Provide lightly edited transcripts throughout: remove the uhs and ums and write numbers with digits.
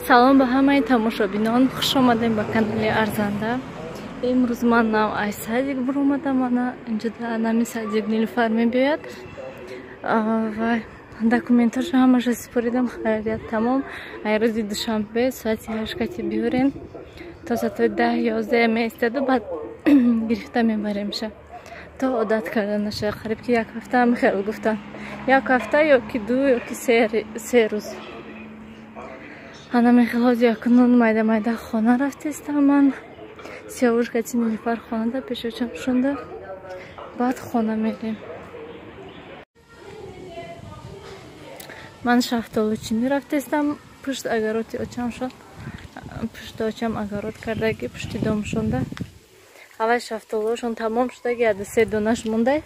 Салом ба ҳамаи тамошобинон, хуш омадем ба канали Арзанда. Имрӯз ман нав ай садик буромадам, ана инҷо нами садик Нилуфар мебиёяд ва документашо ҳамаша супоридам, хайрият тамом. Ай рӯзи душанбе соати 8 кати биёрен, то соати 10-11 меистаду баъд гирифта мебаремша. То одат карда наша, қариб ки як ҳафта ҳам хел гуфтан. Як ҳафта ё ки ду ё ки се рӯз. Ана мехел ҳозир якунун майда майда хона рафтестам ман. Сиёвуш кати Нилуфар хонада пешочам шунда. Баъд хона мерем. Ман шафтолучинӣ рафтестам, пушт агароти очам шуд. Пушти очам агарот кардаги, пушти дом шунда. Ҳавай шафтолуошон тамом шудаги, яду се донаш мондай.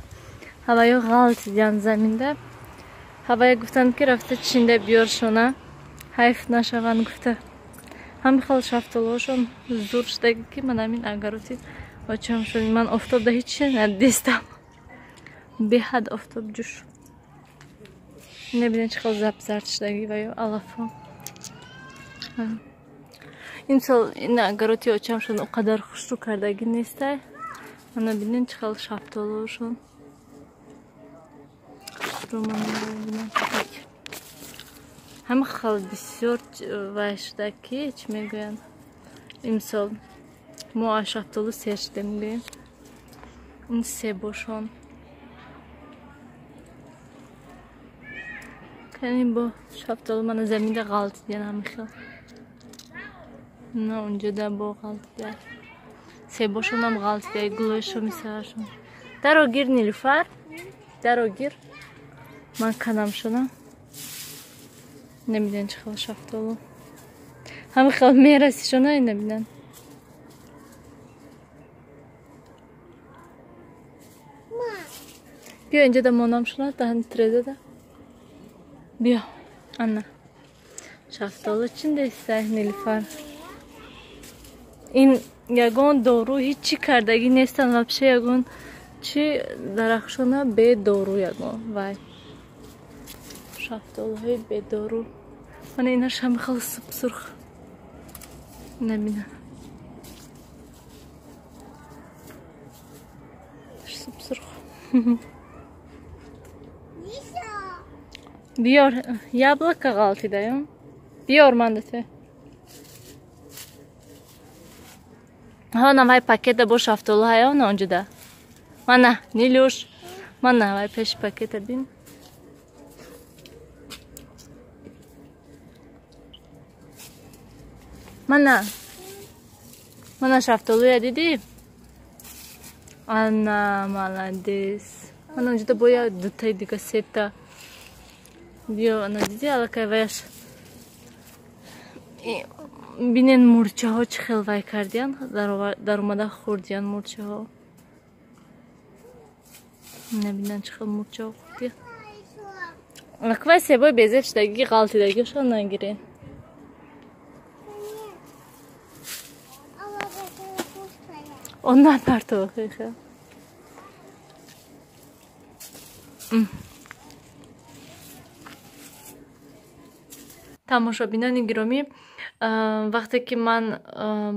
Ҳаваё ғалтидиян заминда. Ҳавая гуфтанд ки рафта чинда биёршона. Ҳайф нашаванд гуфта. Ҳами хел шафтолуошон зур шудаги ки ман ҳамин агароти очам шуд. Ман офтобда ҳеҷ чи надистам. Беҳад офтоб ҷӯш. Небинед чӣ хел забзард шудаги ва ё алафо. Имсол ин агароти очамшон о қадар хушрӯ кардагӣ нестай. Ана бинед чӣ хел шафтолуошон. Ҳама хел бисёр вай шуда ки чӣ мегӯянд. Имсол мо аз шафтолу сер шудем мегӯем. Ин себошон. Кани бо шафтолу мана заминда ғалтидиян ҳами хел. На унҷода бо ғалтида. Себошонам ғалтида, гулои шоми сарашон. Даро гир, Нилуфар. Даро гир. Ман канам шудам. Намедонам чӣ хел шафтолу. Ҳами хел мерасишона набинам. Биё инҷода монам шуна, даҳани трезада. Биё, ана. Шафтолу чиндестай, Нилуфар. Ин ягон дору ҳеҷ чӣ кардагӣ нестанд, вообще ягон чи дарахшона бедору ягон вай. Шафтолуҳои бедору. Мана инаш ҳами хел субсурх. Набина. Субсурх. Биёр, яблоко ғалтидаём. Биёр мандате. Ҳана вай пакета бо шафтолу ҳаёна онҷода. Мана, Нилюш. Мана вай пеши пакета бин. Мана. Мана шафтолуя дидӣ? Ана, молодец. Мана онҷода бо як дутаи дига сета. Биё, ана дидӣ аллакай ваяш. Бинен мурчаҳо чӣ хел вай кардиян, даромада хӯрдиян мурчаҳо. Набинан чӣ хел мурчаҳо хӯрдиян. Аквай себои безеб шудагӣ ғалтидагиашон нагирен. Он напартохи хел. Тамошобинони гиромӣ, вақте ки ман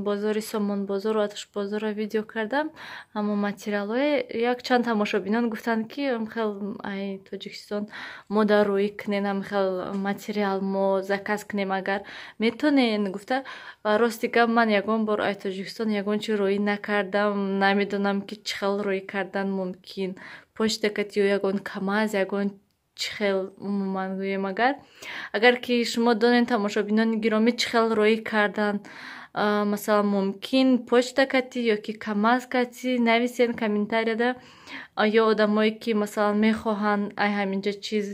бозори Сомонбозору Атушбозорро видео кардам, ҳамон материалҳое якчанд тамошобинон гуфтанд ки хел ай Тоҷикистон мо дар рӯӣ кунем, ҳам хел материал мо заказ кунем агар метонен гуфта. Ва рости гап ман ягон бор ай Тоҷикистон ягон чи рӯӣ накардам, намедонам ки чӣ хел рӯӣ кардан мумкин. Почта кати ё ягон КамАЗ, ягон чӣ хел умуман гӯем агар. Агар ки шумо донед тамошобинони гиромӣ чӣ хел роӣ кардан, масалан мумкин почта кати ё ки КамАЗ кати, нависен комментарияда. Ё одамое ки масалан мехоҳанд ай ҳаминҷо чиз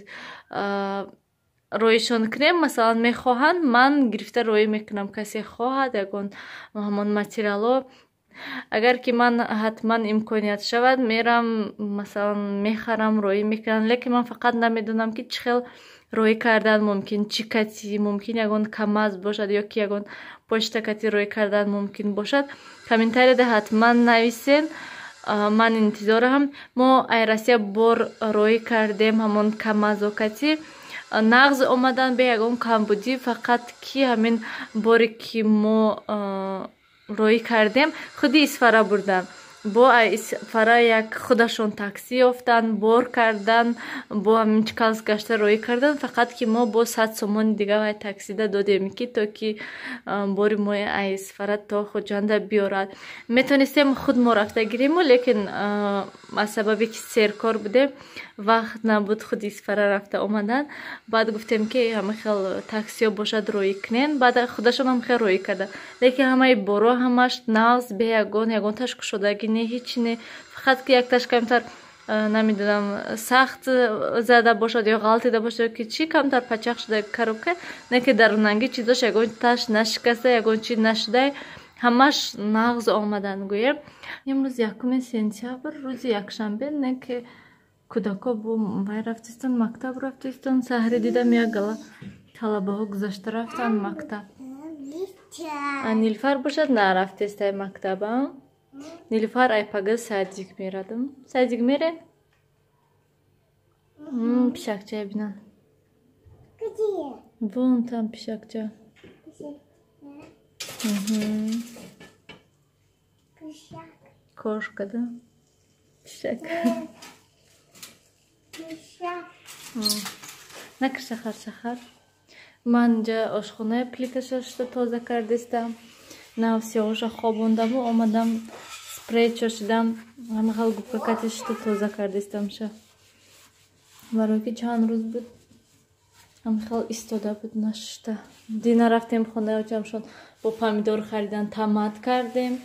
роишон кунем, масалан мехоҳанд, ман гирифта роӣ мекунам. Касе хоҳад ягон ҳамон материалҳо. Агар ки ман ҳатман имконият шавад, мерам, масалан мехарам, роӣ мекунам, лекин ман фақат намедонам ки чӣ хел роӣ кардан мумкин, чӣ кати мумкин, ягон КамАЗ бошад ё ки ягон почта кати роӣ кардан мумкин бошад. Комментарияда ҳатман нависен, ман интизорам. Мо ай Россия бор роӣ кардем ҳамон КамАЗо кати. Нағз омадан, бе ягон камбудӣ, фақат ки ҳамин боре ки мо роӣ кардем, худи Исфара бурдан. Бо Исфара як худашон таксӣ ёфтан, бор кардан, бо ҳамин Чкалск гашта роӣ кардан. Фақат ки мо бо 100 сомони дига вай таксида додем, ки то ки бори мо Исфара то Хуҷанда биёрад. Метонистем худ мо рафта гириму, лекин аз сабабе ки серкор будем, вақт набуд худи Исфара рафта омадан. Баъд гуфтем, ки ҳама хел таксиҳо бошад, роӣ кунен. Баъд худашон ҳам хел роӣ кардан, лекин ҳамаи боро ҳамаш нағз, бе ягон ягонташ кушодагӣ не, ҳеч не. Фақат ки якташ камтар, намедонам, сахт зада бошад ё ғалтида бошад, ки чӣ, камтар пачақ шуда коробка, не ки дарунанги чизош ягон таш нашикаста, ягон чи нашуда, ҳамаш нағз омадан гӯем. Имрӯз 1 сентябр, рӯзи якшанбе, не ки кӯдако бо вай рафтистан, мактаб рафтистан. Саҳри дидам, як гала талабаҳо гузашта рафтан мактаб. Нилфар бошад, нарафтестай мактаба. Нилфар ай пага садик мерадам. Садик мере? Пишакча бинан. Вон там пишакча. Кошка, да? Пишак. Накр сахар сахар. Ман инҷа ошхонаи плиташа шуда тоза кардистам. Нав сиёҳоша хобондаму омадам, спрей чошидам, ҳама хел губка кати шуда тоза кардистамша. Барои ки чанд рӯз буд ҳама хел истода буд, нашушта. Дина рафтем хонаи очамшон, бо помидор харидан, томат кардем.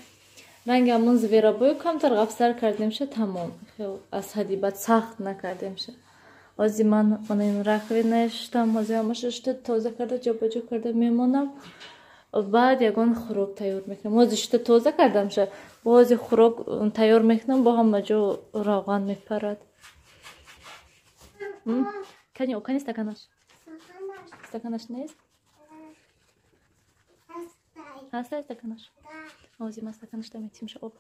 Ранги ҳамон зверобою камтар ғафсар кардемша, тамом. Хел аз ҳадди бад сахт накардемша. Ози ман онаим раковина шуштам, ҳозир ҳамаша шушта тоза карда, ҷобаҷо карда мемонам. Баъд ягон хӯрок тайёр мекунам. Ҳозир шута тоза кардамша, бо ҳозир хӯрок тайёр мекунам, бо ҳама ҷо равған мепарад. Кани, кани стаканаш? Стаканаш нест? Ҳастай стаканаш? Ҳозир ман стаканашда метимша об.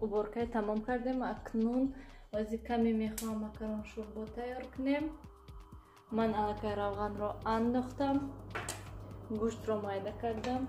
Уборкаи тамом кардем. Акнун ози каме мехоҳам макарон шӯрбо тайёр кунем. Ман аллакай равғанро андохтам, гӯштро майда кардам.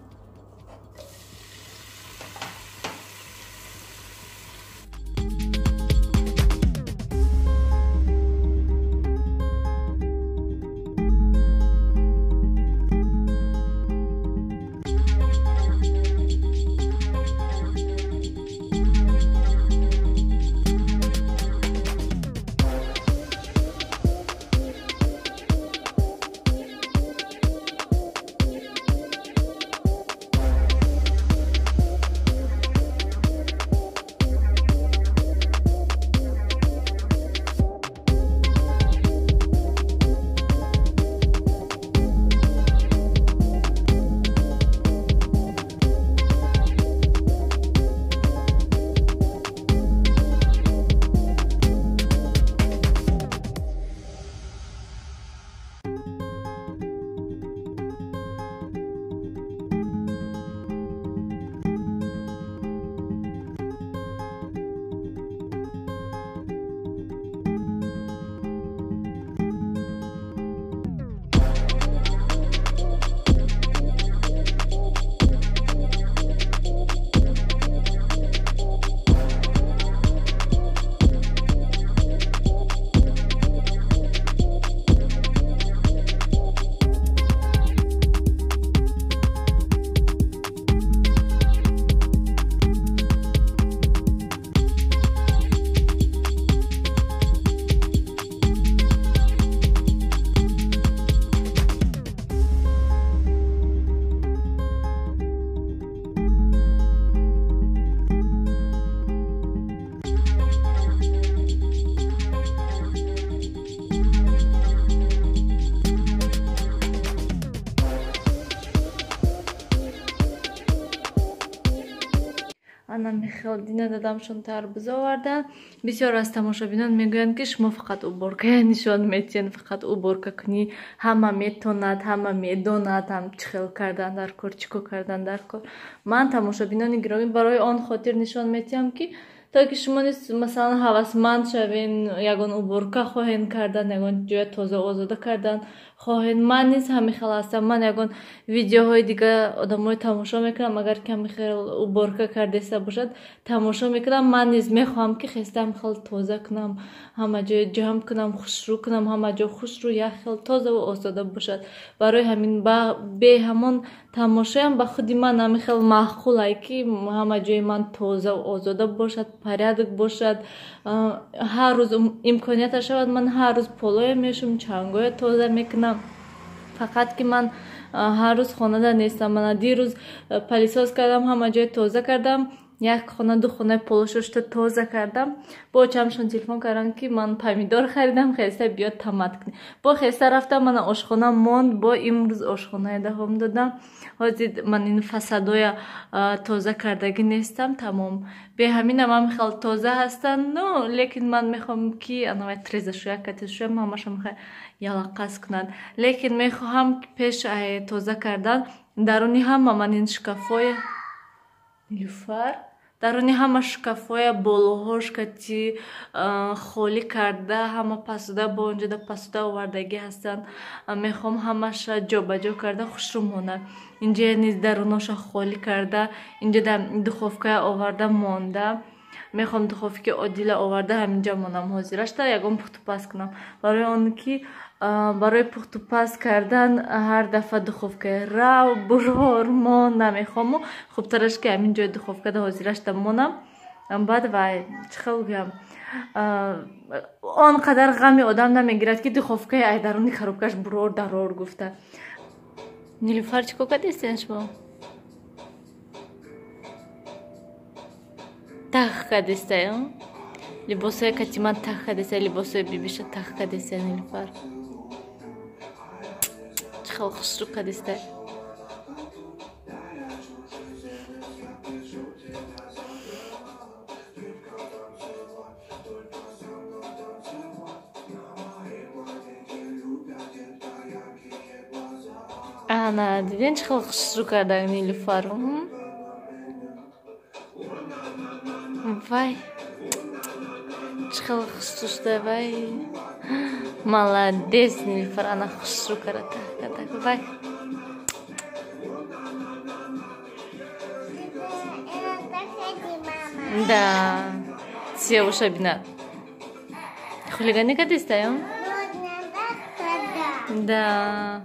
Ана михел дина дадамшон тарбуз овардан. Бисёр аз тамошобинон мегӯянд, ки шумо фақат уборкая нишон метиҳед, фақат уборка кунӣ, ҳама метонад, ҳама медонад, ҳам чӣ хел кардан дар кор, чӣ кор кардан дар кор. Ман, тамошобинони гиромӣ, барои он хотир нишон метиҳам, ки то ки шумо низ, масалан, ҳавасманд шавен, ягон уборка хоҳен кардан, ягон ҷоя тоза озода кардан хоҳен. Ман низ ҳамин хел ҳастам. Ман ягон видеоҳои дига одамои тамошо мекунам, агар ки ҳамин хел уборка кардаиста бошад, тамошо мекунам. Ман низ мехоҳам, ки хеста ҳамин хел тоза кунам, ҳама ҷоя ҷамъ кунам, хушрӯ кунам, ҳама ҷо хушрӯ, як хел тозаву озода бошад. Барои ҳамин бе ҳамон тамошоям ба худи ман ҳамин хел маъқулай, ки ҳама ҷои ман тозаву озода бошад, порядок бошад. Ҳар рӯз имконияташ шавад, ман ҳар рӯз полоя мешум, чангоя тоза мекунам. Фақат ки ман ҳар рӯз хонада нестам. Мана дирӯз пылесос кардам, ҳама ҷоя тоза кардам, як хона, ду хонаи поло шушта тоза кардам. Бо очамшон телефон кардам, ки ман помидор харидам, хеста биёд, тамат кунӣ. Бо хеста рафтам, мана ошхона монд. Бо имрӯз ошхонаи давом додам. Ҳозир ман ин фасадоя тоза кардагӣ нестам, тамом. Бе ҳаминам ҳам хел тоза ҳастанд, ну лекин ман мехоҳам, ки анавай трезашӯя, катишӯя, ҳамаша мехоҳам ялаққас кунанд. Лекин мехоҳам, пеш тоза кардан даруни ҳама ман ин шкафоя, Нилуфар, даруни ҳама шкафоя болоҳош кати холӣ карда, ҳама пасуда, бо онҷода пасуда овардагӣ ҳастанд. Мехоҳам ҳамаша ҷобаҷо карда, хушрӯ монад. Инҷа низ даруноша холӣ карда, инҷода духовкая оварда монда. Мехоҳам духовкаи одила оварда ҳаминҷа монам, ҳозирашта ягон пухтупаз кунам, барои он ки барои пухтупаз кардан ҳар дафъа духовкаи рав бурор мон намехоҳаму хубтараш, ки ҳамин ҷои духовкада ҳозирашта монам. Баъд вай, чӣ хел гӯям, он қадар ғами одам намегирад, ки духовкаи ай даруни коробкаш бурор дарор гуфта. Нилуфар, чӣ кор кардистен шумо? Тах кардистай либосҳои катиман, тах кардистай либосҳои бибиша, тах кардистай. Нилуфар, чӣ хел хушрӯ кардистай! Ана диден, чӣ хел хушрӯ карда Нилуфар? Вай, чӣ хел хушрӯ шуда! Вай, молодец, Нилуфар! Ана хушрӯ карда, тах карда, вай! Да, сиёвуша бинад. Хулиганӣ кардистаё? Да.